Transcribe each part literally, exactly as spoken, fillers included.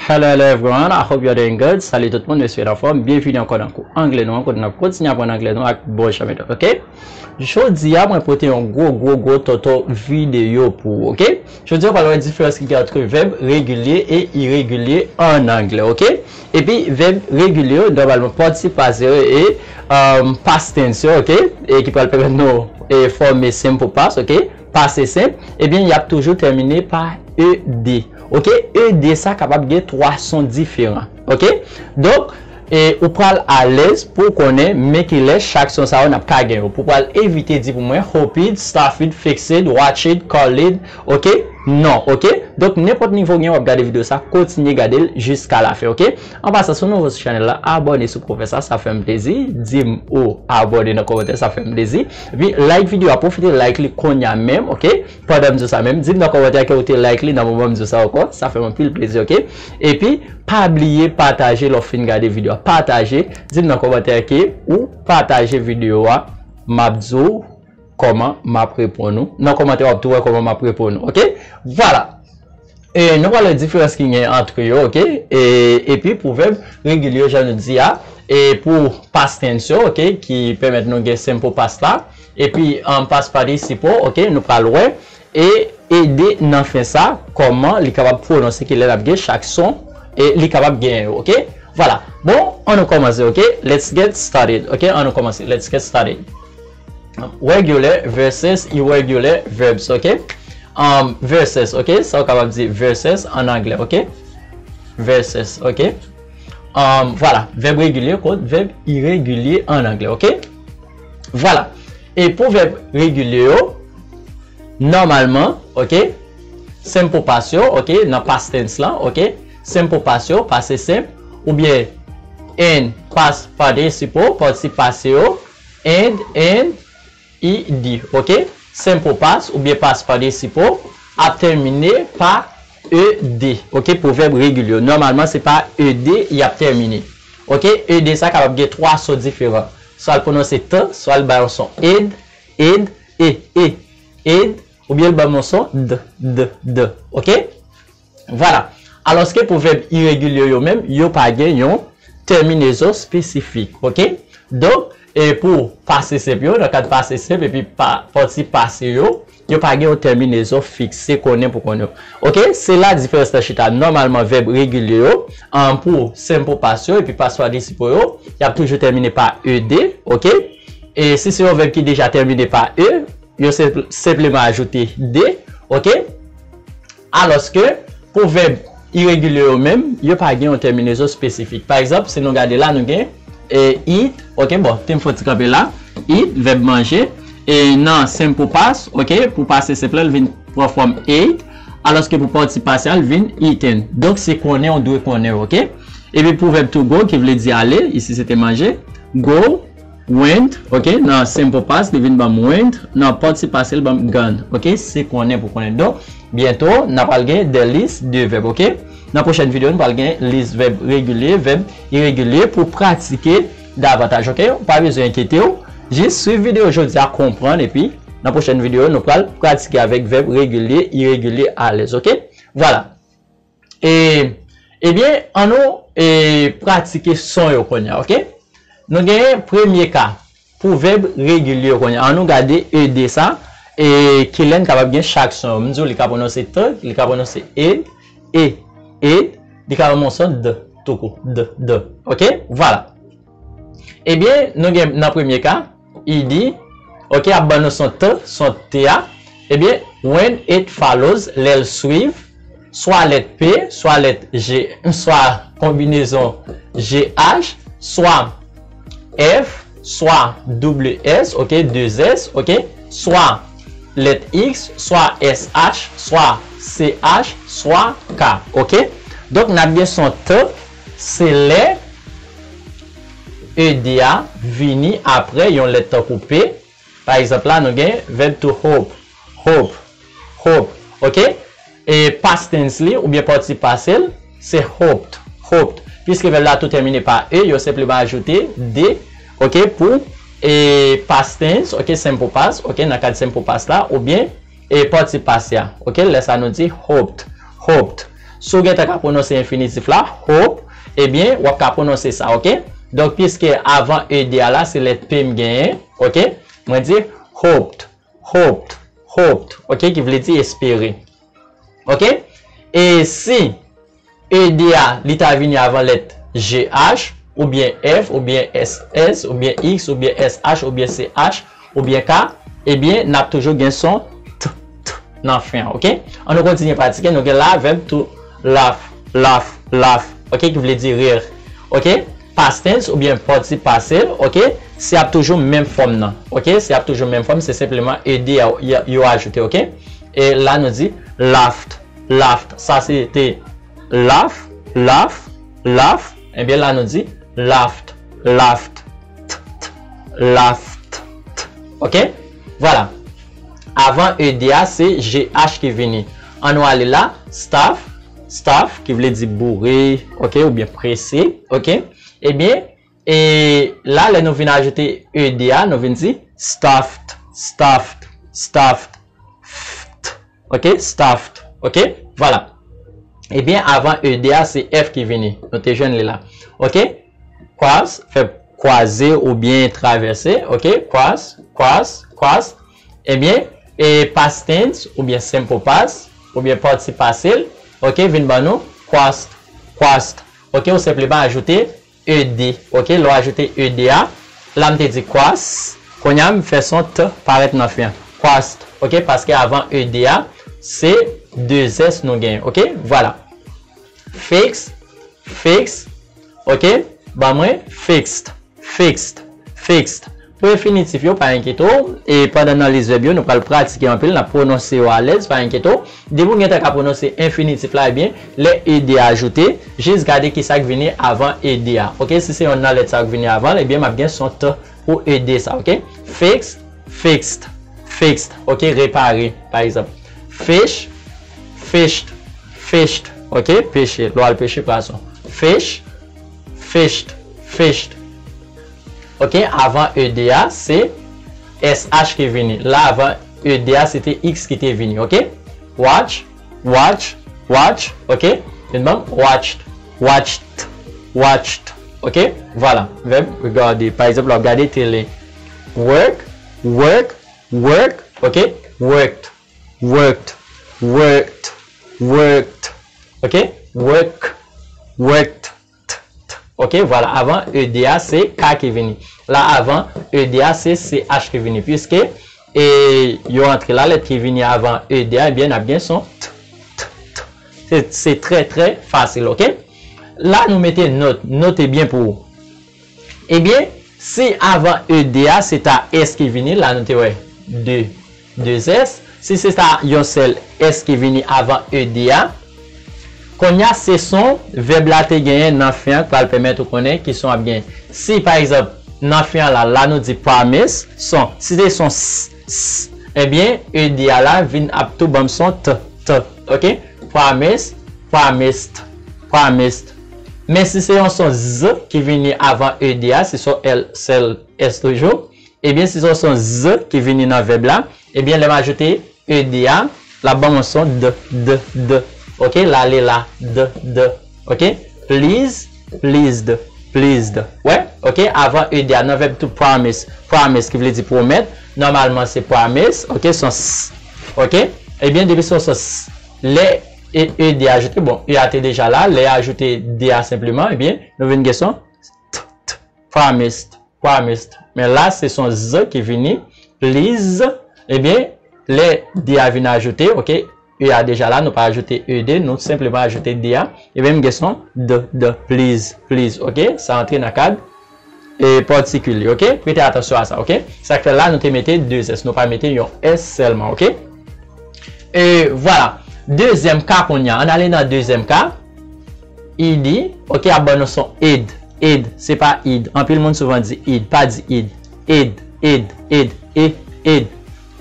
Hello, hello everyone. I hope you're doing good. Salut tout moun, mesye anfòm. Byenvini ankò nan kou anglè nou an, kote n ap kontinye aprann anglè nou ak bon jan metòd, ok? Jodi a, mwen pote yon gwo, gwo, gwo tonton videyo pou ou, ok? Jodi a, w pral wè diferans ki gen ant vèb regilye e iregilye an anglè, ok? Epi, vèb regilye yo, nòmalman, patisip pase yo e um, past tense yo, ok? E ki pral pèmèt nou e, fòme simple past, ok? Pase senp, ebyen, y ap toujou tèmine pa ed. Ok? Ed sa kapab gen twa son diferan. Ok? Donk, e, ou pral alèz pou w konnen men kilès chak son sa yo n ap ka gen yo. Pou w pral evite di pou mwen, hope it, stuff it, fix it, watch it, call it. Ok? Non. Ok? Donk, nenpòt nivo w gen, w ap gade videyo sa, kontinye gade l jiska lafen. Ok? An pasan, si w nouvo sou chanèl la, abòne sou pwofè sa, sa fè m plezi. Di m ou abòne nan kòmantè, sa fè m plezi. Epi, like videyo a, pwofite like li kounye a menm, ok? Pandan m di w sa menm, di m nan kòmantè ke ou te like li nan moman m di w sa ankò, sa fè m anpil plezi, ok? Epi, pa bliye pataje lè w fin gade videyo a. Pataje, di m nan kòmantè ke ou pataje videyo a, m ap di w kòman m ap reponn ou. Nan kòmantè, w ap tou wè kòman m ap reponn ou, ok? Vwala. E, nou pral wè diferans ki gen ant yo, ok? E, epi pou vèb regilye yo, jan nou di a, e pou past tense yo, ok, ki pèmèt nou gen simple past la, epi, um, past participle, ok, nou pral wè, e ed nan fen sa, kòman li kapab pwononse, ki lè n ap gen chak son, e li kapab gen yo, ok? Vwala. Bon, ann nou kòmanse, ok? Let's get started, ok? Ann nou kòmanse. Let's get started. Regular versus irregular verbs, ok? Um, versus, ok? Sa w kapab di versus an anglè, ok? Versus, ok? Um, vwala, vèb regilye kont vèb iregilye an anglè, ok? Vwala. E pou vèb regilye yo, nòmalman, ok? Simple past yo, ok? Nan past tense lan, ok? Simple past yo, pase senp, oubyen en past participle, patisip pase yo, ed, en, ed, ok? Simple past oubyen past participle ap tèmine pa ed, ok? Pou vèb regilye yo. Nòmalman, se pa ed y ap tèmine. Ok? Ed sa kapab gen twa son diferan. Swa l pwononse t, swa l bay yon son ed, ed, e, e, ed, oubyen l ban m yon son d, d, d. Ok? Vwala. Alòske pou vèb iregilye yo menm, yo pa gen yon tèminezon espesifik, ok? Donk, e pou pase senp yo, nan kad pase senp epi pa, patisip pase yo, yo pa gen yon tèminezon fiks, se konnen pou konnen yo. Ok? Se la diferans lan chita. Nòmalman, vèb regilye yo, an, pou simple past yo epi past participle yo, y ap toujou tèmine pa ed, ok? E si se yon vèb ki deja tèmine pa e, yo senp-, senpleman ajoute d, ok? Alòske, pou vèb iregilye yo menm, yo pa gen yon tèminezon espesifik. Pa egzanp, si nou gade la, nou gen, e, eat, ok, bon, te m fè yon ti kanpe la, eat, vèb manje, e nan simple past, ok, pou pase senp lan, l vin pran fòm ate, alòske pou patisip pase a, l vin eaten. Donk, se konnen ou dwe konnen, ok? Epi pou vèb to go, ki vle di ale, isi se te manje, go, went, ok, nan simple past, li vin ban m went, nan patisip pase, li ban m gone, ok, se konnen pou konnen. Donk, byento, n a pral gen de lis de vèb, ok? Nan pwochèn videyo, nou pral gen lis vèb regilye, vèb iregilye pou pratike davantaj, ok? Ou pa bezwen enkyete w, jis swiv videyo jodi a, konprann, epi nan pwochèn videyo, nou pral pratike avèk vèb regilye, iregilye alèz, ok? Vwala. E, ebyen, ann nou, e, pratike son yo kounye a, ok? Nou genyen premye ka pou vèb regilye yo kounye a. Ann nou gade ed sa, e, kilè n kapab gen chak son yo. M di w li ka pwononse t, li ka pwononse ed, e, ed, li ka ban m yon son d, toukou, d, d. Ok? Vwala. Ebyen, nou gen nan premye ka, ed, ok, ap ban nou son t, son t a. Ebyen, when it follows, lè l swiv, swa lèt p, swa lèt g, swa konbinezon g h, swa f, swa w s, ok, de s, ok, swa lèt x, swa s h, swa c h, swa k, ok. Donk, n ap gen son t, se lè ed a vini apre yon lèt tankou p. Pa egzanp la, nou gen vèb to hope, hope, hope, ok? E past tense li, oubyen patisip pase l, se hoped, hoped. Piske vèb la tou tèmine pa e, yo senpleman ajoute d, ok, pou, e, past tense, ok, simple past, ok, nan kad simple past la, oubyen, e, patisip pase a, ok? Lè sa nou di hoped, hoped. Si w gentan ka pwononse enfinitif la, hope, ebyen, w ap ka pwononse sa, oke? Donk, piske avan ed a la, se lèt P m genyen, oke? Mwen di hoped, hoped, hoped, oke? Ki vle di espere. Oke? E si ed a, li ta vini avan lèt G H, oubyen F, oubyen S S, oubyen X, oubyen S H, oubyen C H, oubyen K, ebyen, n ap toujou gen son t, t nan fen an, oke? An nou kontinye pratike, nou gen la vèb to laugh, laugh, laugh, oke, ki vle di rire, oke? Past tense oubyen participe passé, oke? Se ap toujou menm fòm nan, oke? Se ap toujou menm fòm, se senpleman ed a yo, yo ajoute, oke? E la nou di laughed, laughed. Sa se te laugh, laugh, laugh. Ebyen la nou di laughed, laughed, t, t, laughed, t, t. Oke? Vwala. Avan ed a, se G H ki vini. An nou ale la, staff, staff, ki vle di boure, oke, oubyen prese, oke? Ebyen, e la, lè nou vin ajoute ed a, nou vin di stuffed, stuffed, stuffed, ft, oke, stuffed, oke, vwala. Ebyen, avan ed a, se F ki vini. Nou te jwenn li la. Oke? Cross, fè kwaze oubyen travèse, oke? Cross, cross, cross. Ebyen, e past tense oubyen simple past, oubyen participe passé, oke, vin ban nou crossed, crossed. Oke, ou senpleman ajoute ed, oke, lè w ajoute ed a, la m te di cross, kounye a m fè son t parèt nan fen an. Crossed, oke, paske avan ed a, se de s nou genyen, oke, vwala. Fix, fix, oke, ban mwen fixed, fixed, fixed. Pou enfinitif yo, pa enkyete w, e pandan n nan lis vèb yo, nou pral pratike anpil, n ap pwononse yo alèz, pa enkyete w. Depi w gentan ka pwononse enfinitif la, ebyen, lè ed a ajoute, jis gade kisa k vini avan ed a. Oke, si se yonn nan lèt sa yo k vini avan l, ebyen, m ap gen son t pou ed sa, oke? Fix, fixed, fixed, oke, repare, pa egzanp. Fish, fished, fished, oke, peche, lè w al peche pwason. Fish, fished, fished. Oke, avan ed a, se S H ki vini. La, avan ed a, se te X ki te vini, oke? Watch, watch, watch, oke? Vin ban m, watched, watched, watched, oke? Vwala, vèb regarder. Pa egzanp, lè w ap gade tele. Work, work, work, oke? Worked, worked, worked, worked, oke? Work, worked, t, t. Oke, vwala, avan ed a, se K ki vini. La, avan ed a, se C H ki vini. Piske, e, yo antre la, lèt ki vini avan ed a, ebyen, n ap gen son t, t, t. Se, se trè, trè fasil, oke? La, nou mete not, note byen pou ou. Ebyen, si avan ed a, se ta S ki vini, la, nou te wè de, de s. Si se ta yon sèl S ki vini avan ed a, kounye a, se son vèb la te genyen nan fen an k pral pèmèt ou konnen ki son ap genyen. Si, pa egzanp, nan fen an la, la nou di promise, son, si se son s, s, ebyen, ed a la vin ap tou ban m son t, t, oke? Promise, promised, promised. Men si se yon son z ki vini avan ed a, si se yon sèl s toujou, ebyen, si se yon son z ki vini nan vèb la, ebyen, lè m ajoute ed a, l ap ban mwen son d, d, d. Oke, l ale la, d, d. Oke? Please, pleased, pleased. Wè? Oke? Avan ed a, nan vèb to promise, promise ki vle di pwomèt, nòmalman se promise, oke, se yon s. Oke? Ebyen, depi se yon s, lè e, ed a ajoute, bon, e a te deja la, lè ajoute d a senpleman, ebyen, nou vin gen son t, t, promised, promised. Men la, se son z ki vini, please, ebyen, lè d a vin ajoute, oke, e a deja la, nou pa ajoute ed, nou senpleman ajoute d a, ebyen, m gen son d, d, please, please, oke, sa antre nan kad e, patikilye, oke? Prete atansyon a sa, oke? Sa k fè la, nou te mete de s, nou pa mete yon s sèlman, oke? E, vwala. Dezyèm ka kounye a, ann ale nan dezyèm ka. Ed, oke, ap ban nou son ed, ed, se pa id. Anpil moun souvan di id, pa di id. Ed, ed, ed, e, ed.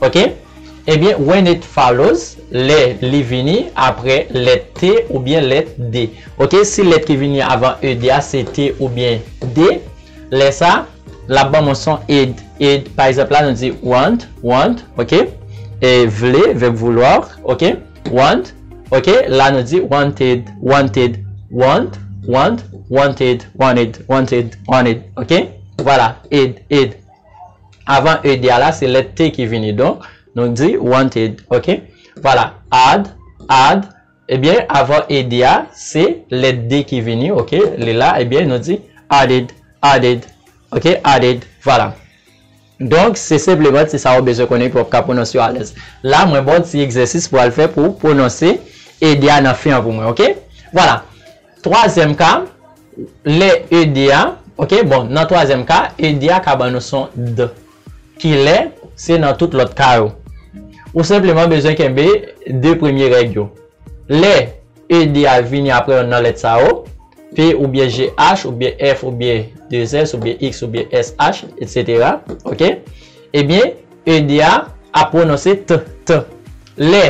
Oke? Ebyen, when it follows, lè li vini apre lèt t oubyen lèt d. Oke, si lèt ki vini avan ed a se t oubyen d, lè sa, l ap ban mwen son ed, ed. Pa egzanp, la, nou di want, want, oke? E vle, vèb vouloir, oke? Want, Ok, la nou di wanted, wanted, want, want, wanted, wanted, wanted, wanted. Ok, vwala, ed, ed. Avan ed a la, se lèt T ki vini. Donk, nou di wanted. Ok, vwala, add, add. Ebyen, avan ed a, se lèt D ki vini. Ok, li la, ebyen, nou di added, added. Ok, added. Vwala. Donk, se senpleman ti sa ou bezwen konnen pou w ap ka pwononse yo alèz. La, mwen ba w ti egzèsis pou w al fè pou w pwononse ed a nan fen an pou mwen, ok? Vwala. Twazyèm ka, lè ed a, ok? Bon, nan twazyèm ka, ed a ka ban nou son D. Kilè, se nan tout lòt ka yo. Ou senpleman bezwen kenbe de premye règ yo. Lè ed a vini apre yonn nan lèt sa yo, P oubyen G H oubyen F oubyen de S oubyen X oubyen S H, etsetera. Ok? Ebyen, ed a ap pwononse T, T. Lè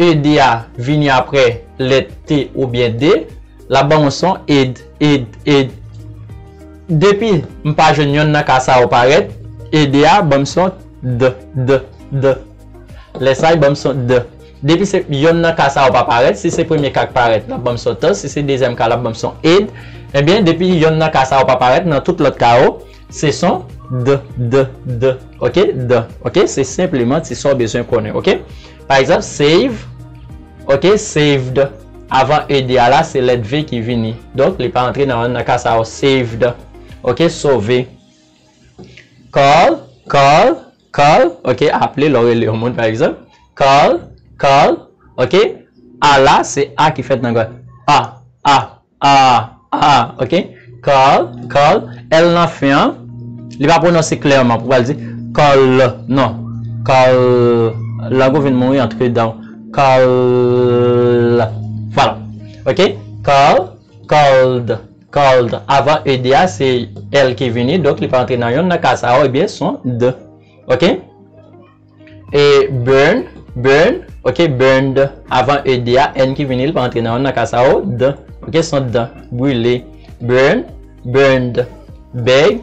ed a vini apre lèt T oubyen D, l ap ban w son ed, ed, ed. Depi m pa jwenn yonn nan ka sa yo parèt, ed a ban m son D, D, D. Lè sa, li ban m son D. Depi se yonn nan ka sa yo pa parèt, si se premye ka k parèt, l ap ban m son T, si se dezyèm ka, l ap ban m son ed. Ebyen, depi yonn nan ka sa yo pa parèt, nan tout lòt ka yo, se son D, D, D. Ok? D. Ok? Se senpleman ti sa w bezwen konnen. Ok? Pa egzanp, save. Ok? Saved. Avan ed a la, se lèt V ki vini. Donk, li pa antre nan yonn nan ka sa yo. Saved. Ok? Sove. Call, call, call. Ok? Aple, lè w rele yon moun, pa egzanp. Call, call. Ok? A la, se A ki fèt nan gòj. A, A. A, A, ok? Call, call. L nan fen an, li pa pwononse klèman pou pral di call, non. Call, lang ou vin mouri antre dan. Call. Vwala. Ok? Call, called, called. Avan ed a, se L ki vini, donk li pa antre nan yonn nan ka sa yo, ebyen, son D. Ok? E burn, burn, ok, burned. Avan ed a, N ki vini, li pa antre nan yonn nan ka sa yo, D. Ok, son D. Brile. Burn, burned. Beg,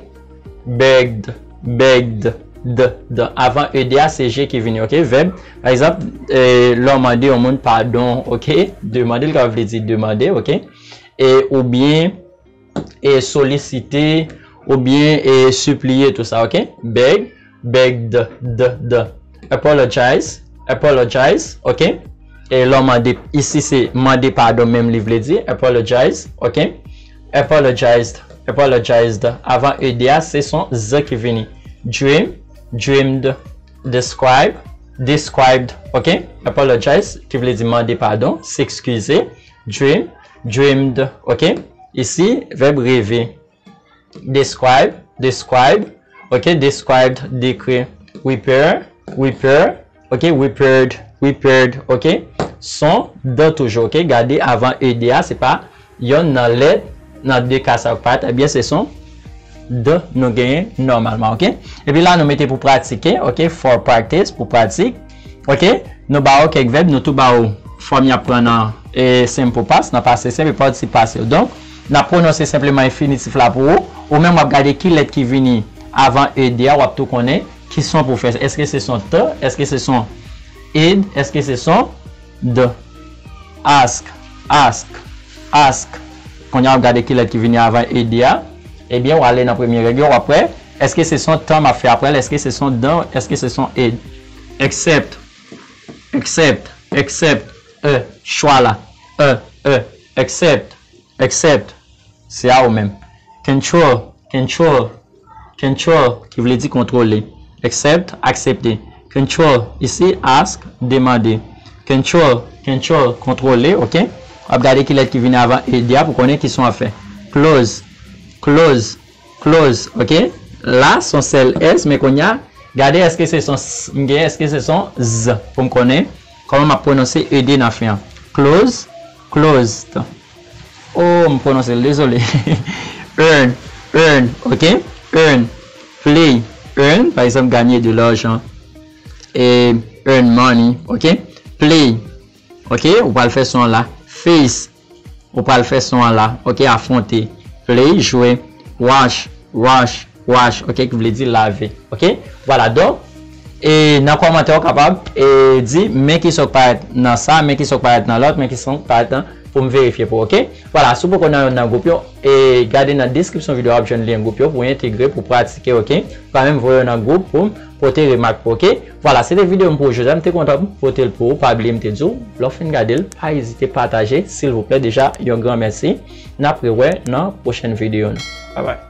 begged, begged. D, D. Avan ed a, se G ki vini, ok, vèb. Pa egzanp, e, lè w mande yon moun padon, ok, demande, li ka vle di demande, ok. E, oubyen, e solisite oubyen e sipliye, tou sa, ok? Beg, begged, d, d. Apologize, apologize, ok? E lè w mande, isi se mande padon menm li vle di, apologize, ok? Apologized, apologized. Avan ed a, se son z ki vini. Dream, dreamed. Describe, described, ok? Apologize, ki vle di mande padon, s'excuser. Dream, dreamed, ok? Isi, vèb reve. Describe, describe, ok? Described, décrit. Repair, repair, ok? Repaired, repaired, ok? Son d toujou, ok? Gade avan ed a, se pa yonn nan lèt nan de ka sa yo k parèt, ebyen, se son d nou genyen nòmalman, ok? Epi la, nou mete pou pratike, ok? For practice, pou pratik, ok? Nou ba w kèk vèb, nou tou ba w fòm y ap pran nan, e, simple past, nan pase senp e participe pase. Donk, n ap pwononse senpleman enfinitif la pou ou. Ou menm, w ap gade ki lèt ki vini avan ed a, w ap tou konnen ki son pou fè. Èske se son t? Èske se son ed? Èske se son d? Ask, ask, ask. Kounye a, w ap gade ki lèt ki vini avan ed a. Ebyen, w ale nan premye règ yo, w ap wè. Èske se son t m ap fè apre l? Èske se son d? Èske se son ed? Accept, accept, accept. E, chwa la. E, e, accept, accept. Se a ou menm. Control, control, control, ki vle di kontwole. Accept, aksepte. Control, isi, ask, demande. Control, control, kontwole, ok? W ap gade ki lèt ki vini avan ed a pou konnen ki son w ap fè. Close, close, close, ok? La, son sèl s, men kounye a, gade èske se son s m gen, èske se son z pou m konnen kòman m ap pwononse ed nan fen an. Close, closed. Oh, m pwononse l, dezole. Earn, earn, ok? Earn. Play, earn, pa egzanp, gagner de l'argent. E earn money, ok? Play, ok? Ou pral fè son an la. Face, ou pral fè son an la, ok? Afwonte. Play, jwe. Wash, wash, wash, ok? Ki vle di lave, ok? Vwala, donk, E nan kòmantè ou kapab e di men kisa k parèt nan sa, men kisa k parèt nan lòt, men kisa k parèt nan, pou m verifye pou ou, oke? Vwala, si w poko nan youn nan gwoup yo, e gade nan deskripsyon videyo w ap jwenn lyen gwoup yo pou w entegre, pou w pratike, oke? Ou ka menm voye yo nan gwoup pou pote remak pou, oke? Vwala, se te videyo m pou ou jodi a, m te kontan pote l pou ou, pa bliye m te di w, lè w fin gade l, pa ezite pataje, silvouplè, deja, yon gran mèsi. N ap rewè nan pwochèn videyo nou. Babay.